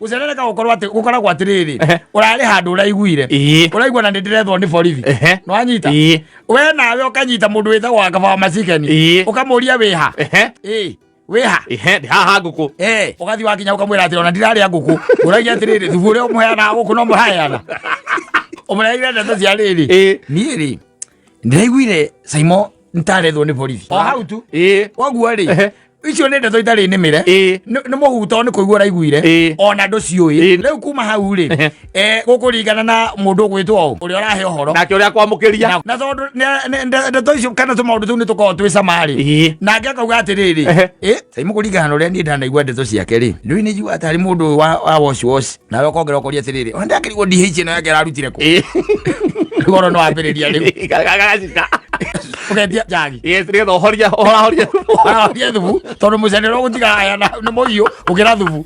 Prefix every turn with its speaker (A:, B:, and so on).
A: Gũcerereka gũkorwo atĩ gũkoragwo atĩrĩrĩ,
B: Ehe.
A: ũrarĩ handũ ũraiguire, ũraigua na nĩ ndĩrethwo nĩ borithi. Nĩwanyita? We nawe ũkanyita mũndũ wĩtagwo wa Kaba wa Macikeni, ũkamũria wĩha. Ĩĩ, wĩha.
B: Ehe, ndĩ haha ngũkũ.
A: Eh, ũgathiĩ wakinya ũkamwĩra atĩrĩ ona ndirarĩa ngũkũ. Ũragia atĩrĩrĩ, thubu ũrĩa ũmũheanaga gũkũ no mũraheana. Ũmũreheire ndeto cia rĩrĩ. Niĩ rĩ, ndĩraiguire Saimo ntarethwo nĩ borithi. O hau tu. Koguo rĩ, icio nĩ ndeto itarĩ nĩmĩre. Nĩ mũhuto nĩ kũigua ũraiguire. Ona ndũciũĩ. Rĩu kuma hau rĩ, gũkũringana na mũndũ ũgwĩtwo ũũ, ũrĩa ũrahe ũhoro.
B: Nake ũrĩa kwamũkĩria.
A: Na tondũ ndeto icio kana tũmaũndũ tũu nĩ tũkoragwo twĩ cama rĩ, nake akauga atĩrĩrĩ, Saimo kũringana na ũrĩa niĩ ndanaigua ndeto ciake rĩ, rĩu nĩ njiguaga tarĩ mũndũ ũyũ wa wash wash, nawe ũkongera ũkoria atĩrĩrĩ, ona ndakĩrigwo DH ĩno yake ararutire kũ? Rĩu oro no wambĩrĩria rĩu.
B: Gagacika.
A: Ũgetia njagi.
B: Yes, nĩgetha ũhorie, ũhorahorie.
A: Ũhorahorie thubu, tondũ mũcene ũrĩa ũgũtiga haya nĩ mũhiũ gũkĩra thubu.